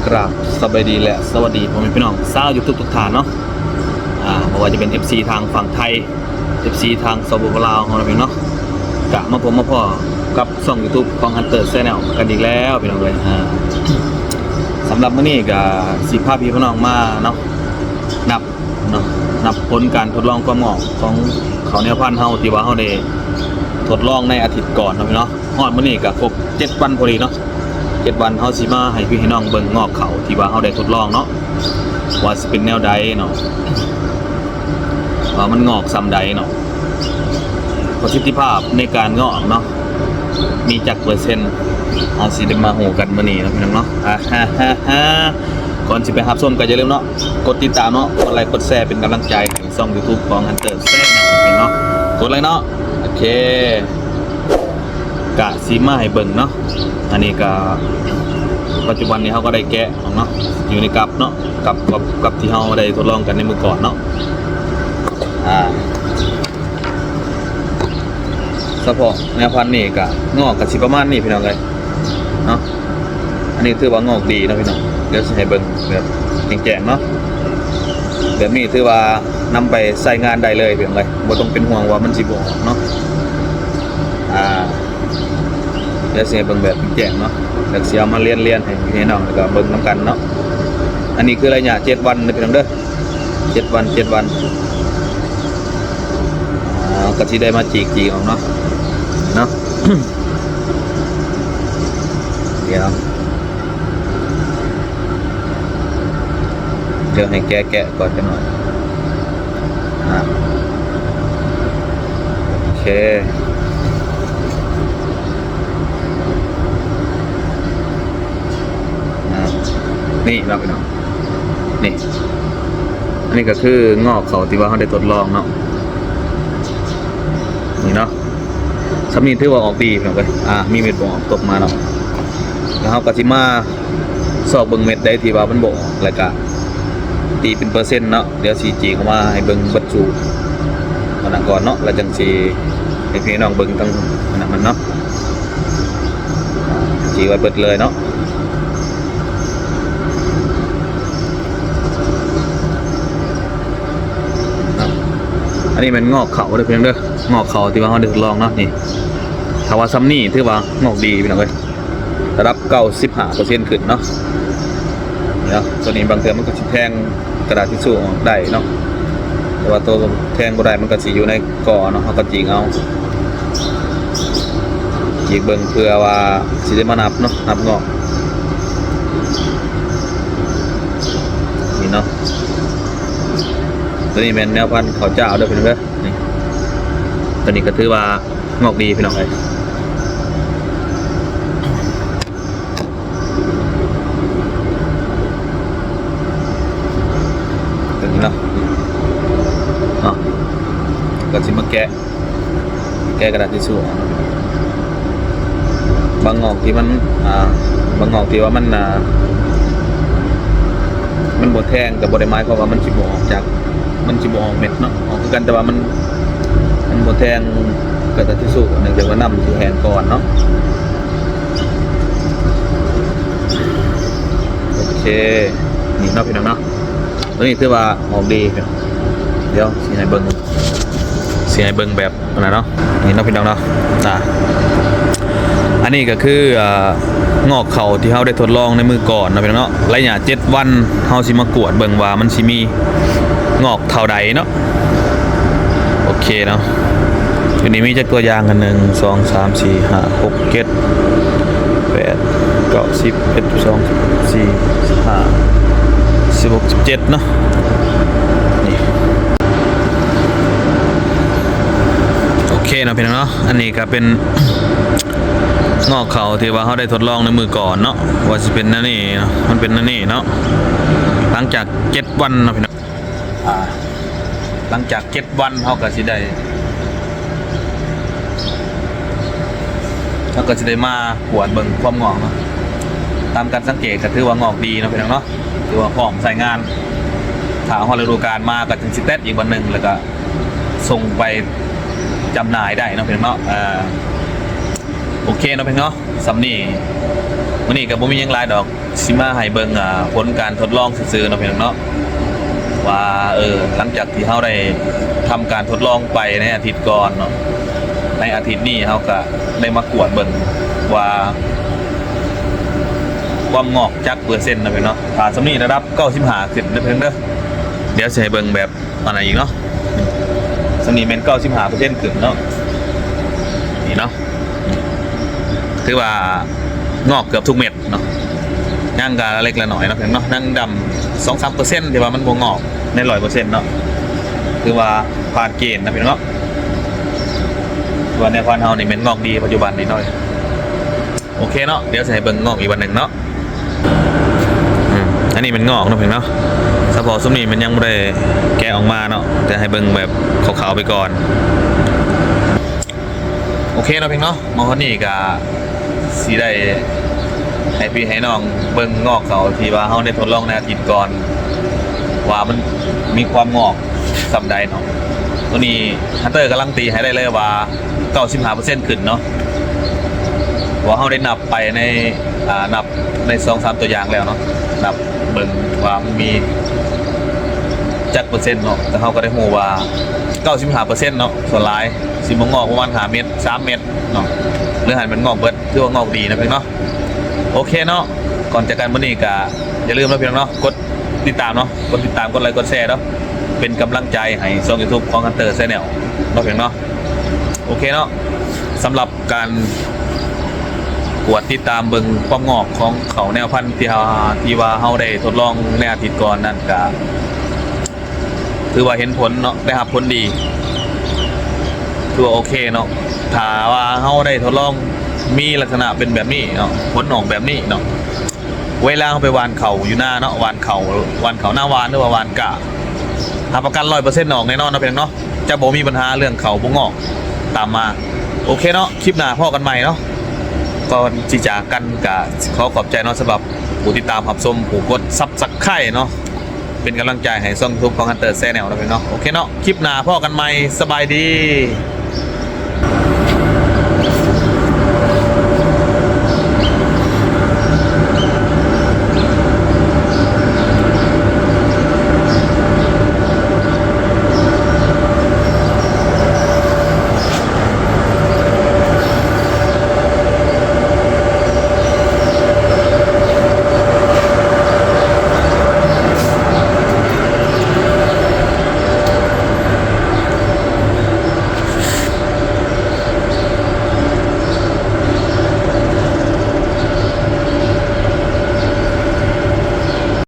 ກາບສະບາຍດີ ແລະ ສະຫວັດດີພໍ່ແມ່ພີ່ນ້ອງຊາວຢູທູບທຸກທ່ານເນາະ ອາ ບໍ່ວ່າຈະເປັນເອັຟຊີທາງຝັ່ງໄທ ເອັຟຊີທາງ ສປປ ລາວ ເຮົາເນາະ ພີ່ນ້ອງເນາະ ກະມາພົບມາພໍ້ກັບຊ່ອງຢູທູບຂອງ Hunter Channel ກັນອີກແລ້ວພີ່ນ້ອງເອີຍ ອາ ສຳລັບມື້ນີ້ກະຊິພາພີ່ພານ້ອງມາເນາະ ນັບເນາະ ນັບຜົນການທົດລອງຄວາມງອກຂອງເຂົ້າແນວພັນເຮົາ ທີ່ວ່າເຮົາໄດ້ທົດລອງໃນອາທິດກ່ອນເນາະ ພີ່ນ້ອງເນາະ. ຮອດມື້ນີ້ກະຄົບເຈັດວັນພໍດີເນາະ ເຈັດວັນ ເຮົາຊິມາໃຫ້ພີ່ໃຫ້ນ້ອງເບິ່ງງອກເຂົ້າທີ່ວ່າເຮົາໄດ້ທົດລອງເນາະ ວ່າຊິເປັນແນວໃດເນາະ ວ່າມັນງອກສ່ຳໃດເນາະ ປະສິດທິພາບໃນການງອກເນາະ ມີຈັກເປີເຊັນ ເຮົາຊິໄດ້ມາຮູ້ກັນມື້ນີ້ເນາະ ພີ່ນ້ອງເນາະ. ອາ ກ່ອນຊິໄປຮັບຊົມກໍຢ່າລືມເນາະ ກົດຕິດຕາມເນາະ ກົດໄລກົດແຊເປັນກຳລັງໃຈ ຊ່ອງຢູທູບຂອງ Hunter Channel ເນາະ ກົດໄລເນາະ. ໂອເຄ ກະຊິມາໃຫ້ເບິ່ງເນາະ ອັນນີ້ກະ ປັດຈຸບັນນີ້ເຮົາກໍໄດ້ແກະອອກເນາະ ຢູ່ໃນກັບເນາະ ກັບ ກັບ ກັບທີ່ເຮົາໄດ້ທົດລອງກັນໃນມື້ກ່ອນເນາະ ອາ ສະເພາະແນວພັນນີ້ກະງອກກະຊິປະມານນີ້ ພີ່ນ້ອງເອີຍເນາະ. ອັນນີ້ຖືວ່າງອກດີເນາະ ພີ່ນ້ອງ ດຽວຊິໃຫ້ເບິ່ງແບບແຈ້ງໆເນາະ ແບບນີ້ຖືວ່ານຳໄປໃຊ້ງານໄດ້ເລີຍ ພີ່ນ້ອງເອີຍ ບໍ່ຕ້ອງເປັນຫ່ວງວ່າມັນຊິບໍ່ອອກເນາະ. ອາ ດຽວຊິໃຫ້ເບິ່ງແບບແຈ້ງໆເນາະ ແລ້ວຊິເອົາມາລຽນໆໃຫ້ພີ່ໃຫ້ນ້ອງ ແລ້ວກໍເບິ່ງນຳກັນເນາະ. ອັນນີ້ຄືໄລຍະເຈັດວັນເດີ ພີ່ນ້ອງເດີ ເຈັດວັນ ເຈັດວັນ ອາ ກໍຊິໄດ້ມາຈີກໆອອກເນາະ ເນາະ ດຽວ ດຽວໃຫ້ແກະໆກ່ອນຈັກໜ້ອຍ ອາ ໂອເຄ ອາ ນີ້ເນາະ ພີ່ນ້ອງ ນີ້ ອັນນີ້ກໍຄືງອກເຂົ້າທີ່ວ່າເຮົາໄດ້ທົດລອງເນາະ ນີ້ເນາະ. ສ່ຳນີ້ຖືວ່າອອກດີພີ່ນ້ອງເອີຍ ອາ ມີເມັດບໍ່ອອກຕົກມາເນາະ ແລ້ວເຮົາກໍຊິມາຊອກເບິ່ງເມັດໃດທີ່ວ່າມັນບໍ່ອອກ ແລ້ວກະຕີເປັນເປີເຊັນເນາະ. ດຽວຊິຈີກອອກມາໃຫ້ເບິ່ງເບິດສູ່ອັນນັ້ນກ່ອນເນາະ ແລ້ວຈັ່ງຊິໃຫ້ພີ່ນ້ອງເບິ່ງທັງອັນນັ້ນມັນເນາະ ຈີກໄວ້ເບິດເລີຍເນາະ. ອັນນີ້ແມ່ນງອກເຂົ້າເດີພີ່ນ້ອງເດີ ງອກເຂົ້າທີ່ວ່າເຮົາໄດ້ທົດລອງເນາະ ນີ້ ຖ້າວ່າສ່ຳນີ້ຖືວ່າງອກດີພີ່ນ້ອງເອີຍ ລະດັບເກົ້າສິບຫ້າເປີເຊັນຂຶ້ນເນາະ. ເນາະ ໂຕນີ້ບາງເທື່ອມັນກໍຊິແທງກະດາດທິຊູອອກໄດ້ເນາະ ແຕ່ວ່າໂຕແທງບໍ່ໄດ້ມັນກໍຊິຢູ່ໃນ ກໍເນາະ ເຮົາກໍຈີກເອົາ ຈີກເບິ່ງເພື່ອວ່າຊິໄດ້ມານັບເນາະ ນັບງອກ ນີ້ເນາະ. ໂຕນີ້ແມ່ນແນວພັນເຂົ້າຈ້າວເດີພີ່ນ້ອງເດີ ນີ້ ໂຕນີ້ກໍຖືວ່າງອກດີພີ່ນ້ອງເອີຍ ໂຕນີ້ເນາະ ເນາະ ກໍຊິມາແກະ ແກະກະດາດທິຊູອອກ ບາງງອກທີ່ມັນ ອ່າ ບາງງອກທີ່ວ່າມັນ ອ່າ ມັນບໍ່ແທງ ກໍບໍ່ໄດ້ໝາຍຄວາມວ່າມັນຊິບໍ່ອອກຈາກ ມັນຊິບໍ່ອອກເມັດເນາະ ອອກຄືກັນ ແຕ່ວ່າມັນ ມັນບໍ່ແທງກະດາດທິຊູ ເນື່ອງຈາກວ່ານ້ຳຊິແຫ້ງກ່ອນເນາະ. ໂອເຄ ນີ້ເນາະ ພີ່ນ້ອງເນາະ ໂຕນີ້ຖືວ່າອອກດີ ດຽວຊິໃຫ້ເບິ່ງ ຊິໃຫ້ເບິ່ງແບບນັ້ນເນາະ ນີ້ເນາະ ພີ່ນ້ອງເນາະ ອາ ອັນນີ້ກໍຄື ເອີ ງອກເຂົ້າທີ່ເຮົາໄດ້ທົດລອງໃນມື້ກ່ອນເນາະ ພີ່ນ້ອງເນາະ. ໄລຍະເຈັດວັນ ເຮົາຊິມາກວດເບິ່ງວ່າມັນຊິມີງອກເທົ່າໃດເນາະ. ໂອເຄເນາະ ຢູ່ນີ້ມີຈັກຕົວຢ່າງກັນ ໜຶ່ງ ສອງ ສາມ ສີ່ ຫ້າ ຫົກ ເຈັດ ແປດ ເກົ້າ ສິບ ສິບເອັດ ສິບສອງ ສິບສາມ ສິບສີ່ ສິບຫ້າ ສິບຫົກ ສິບເຈັດເນາະ ນີ້ ໂອເຄເນາະ ພີ່ນ້ອງເນາະ. ອັນນີ້ກໍເປັນງອກເຂົ້າທີ່ວ່າເຮົາໄດ້ທົດລອງໃນມື້ກ່ອນເນາະ ວ່າຊິເປັນແນວນີ້ເນາະ ມັນເປັນແນວນີ້ເນາະ. ຫຼັງຈາກເຈັດວັນເນາະ ພີ່ນ້ອງ ອາ ຫຼັງຈາກເຈັດວັນ ເຮົາກໍຊິໄດ້ ເຮົາກໍຊິໄດ້ມາກວດເບິ່ງຄວາມງອກເນາະ. ຕາມການສັງເກດກໍຖືວ່າງອກດີເນາະ ພີ່ນ້ອງເນາະ ຖືວ່າພ້ອມໃຊ້ງານ. ຖ້າຮອດລະດູການມາກໍຈຶ່ງຊິແຕັດອີກບັດໜຶ່ງ ແລ້ວກໍສົ່ງໄປຈຳໜ່າຍໄດ້ເນາະ ພີ່ນ້ອງເນາະ. ເອີ ໂອເຄເນາະ ພີ່ນ້ອງເນາະ ສ່ຳນີ້ ມື້ນີ້ກໍບໍ່ມີຫຍັງຫຼາຍດອກ ຊິມາໃຫ້ເບິ່ງ ອ່າ ຜົນການທົດລອງຊື່ໆເນາະ ພີ່ນ້ອງເນາະ ວ່າ ເອີ ຫຼັງຈາກທີ່ເຮົາໄດ້ທຳການທົດລອງໄປໃນອາທິດກ່ອນເນາະ ໃນອາທິດນີ້ເຮົາກໍໄດ້ມາກວດເບິ່ງວ່າ ຄວາມງອກຈັກເປີເຊັນເນາະ ພີ່ນ້ອງເນາະ ຖ້າສ່ຳນີ້ລະດັບເກົ້າສິບຫ້າຂຶ້ນເດີ ພີ່ນ້ອງເດີ ດຽວຊິໃຫ້ເບິ່ງແບບ ອັນນັ້ນອີກເນາະ ສ່ຳນີ້ແມ່ນເກົ້າສິບຫ້າເປີເຊັນຂຶ້ນເນາະ ນີ້ເນາະ ຖືວ່າງອກເກືອບທຸກເມັດເນາະ ຍັງກະເລັກລະໜ້ອຍເນາະ ພີ່ນ້ອງເນາະ ຍັງດຳສອງສາມເປີເຊັນ ທີ່ວ່າມັນບໍ່ງອກໃນຮ້ອຍເປີເຊັນເນາະ ຖືວ່າຜ່ານເກນນະ ພີ່ນ້ອງເນາະ ຖືວ່າແນວພັນເຮົານີ້ແມ່ນງອກດີປັດຈຸບັນນີ້ເນາະ. ໂອເຄເນາະ ດຽວຊິໃຫ້ເບິ່ງງອກອີກວັນໜຶ່ງເນາະ ອືມ ອັນນີ້ແມ່ນງອກເນາະ ພີ່ນ້ອງເນາະ ສະເພາະຊຸມນີ້ມັນຍັງບໍ່ໄດ້ແກະອອກມາເນາະ ແຕ່ໃຫ້ເບິ່ງແບບຂາວໆໄປກ່ອນ ໂອເຄເນາະ ພີ່ນ້ອງເນາະ ມາຮອດນີ້ກະຊິໄດ້ໃຫ້ພີ່ໃຫ້ນ້ອງເບິ່ງງອກເຂົາ ທີ່ວ່າເຮົາໄດ້ທົດລອງໃນອາທິດກ່ອນ ວ່າມັນມີຄວາມງອກສ່ຳໃດເນາະ ໂຕນີ້ Hunter ກຳລັງຕີໃຫ້ໄດ້ເລີຍວ່າ ເກົ້າສິບຫ້າເປີເຊັນຂຶ້ນເນາະ ເພາະວ່າເຮົາໄດ້ນັບໄປໃນ ອ່າ ນັບໃນສອງສາມຕົວຢ່າງແລ້ວເນາະ ນັບເບິ່ງວ່າມັນມີຈັກເປີເຊັນເນາະ ແຕ່ເຮົາກໍໄດ້ຮູ້ວ່າເກົ້າສິບຫ້າເປີເຊັນເນາະ ສ່ວນຫຼາຍຊິບໍ່ງອກປະມານຫ້າເມັດ ສາມເມັດເນາະ ຫຼືຫັ້ນແມ່ນງອກເບິດ ຖືວ່າງອກດີນະ ພີ່ນ້ອງເນາະ ໂອເຄເນາະ ກ່ອນຈາກກັນມື້ນີ້ກໍຢ່າລືມເນາະ ພີ່ນ້ອງເນາະ ກົດຕິດຕາມເນາະ ກົດຕິດຕາມ ກົດໄລ ກົດແຊເນາະ ເປັນກຳລັງໃຈໃຫ້ຊ່ອງ YouTube ຂອງ Hunter Channel ເນາະ ພີ່ນ້ອງເນາະ ໂອເຄເນາະ ສຳລັບ ການກວດຕິດຕາມເບິ່ງຄວາມງອກຂອງເຂົ້າແນວພັນທີ່ເຮົາ ທີ່ວ່າເຮົາໄດ້ທົດລອງໃນອາທິດກ່ອນນັ້ນ ກະຖືວ່າເຫັນຜົນເນາະ ໄດ້ຮັບຜົນດີ ຖືວ່າໂອເຄເນາະ ຖ້າວ່າເຮົາໄດ້ທົດລອງມີລັກສະນະເປັນແບບນີ້ເນາະ ຜົນອອກແບບນີ້ເນາະ ເວລາເຮົາໄປຫວ່ານເຂົ້າຢູ່ນາເນາະ ຫວ່ານເຂົ້າ ຫວ່ານເຂົ້ານາຫວ່ານ ຫຼືວ່າຫວ່ານກ້າ ຮັບປະກັນຮ້ອຍເປີເຊັນອອກແນ່ນອນເນາະ ພີ່ນ້ອງເນາະ ຈະບໍ່ມີບັນຫາເລື່ອງເຂົ້າບໍ່ງອກຕາມມາ ໂອເຄເນາະ ຄລິບໜ້າພໍ້ກັນໃໝ່ເນາະ ກ່ອນຊິຈາກກັນກະຂໍຂອບໃຈເນາະ ສຳລັບຜູ້ຕິດຕາມຮັບຊົມ ຜູ້ກົດ Subscribe ເນາະ ເປັນກຳລັງໃຈໃຫ້ຊ່ອງ YouTube ຂອງ Hunter Channel ເນາະ ພີ່ນ້ອງເນາະ ໂອເຄເນາະ ຄລິບໜ້າພໍ້ກັນໃໝ່ ສະບາຍດີ.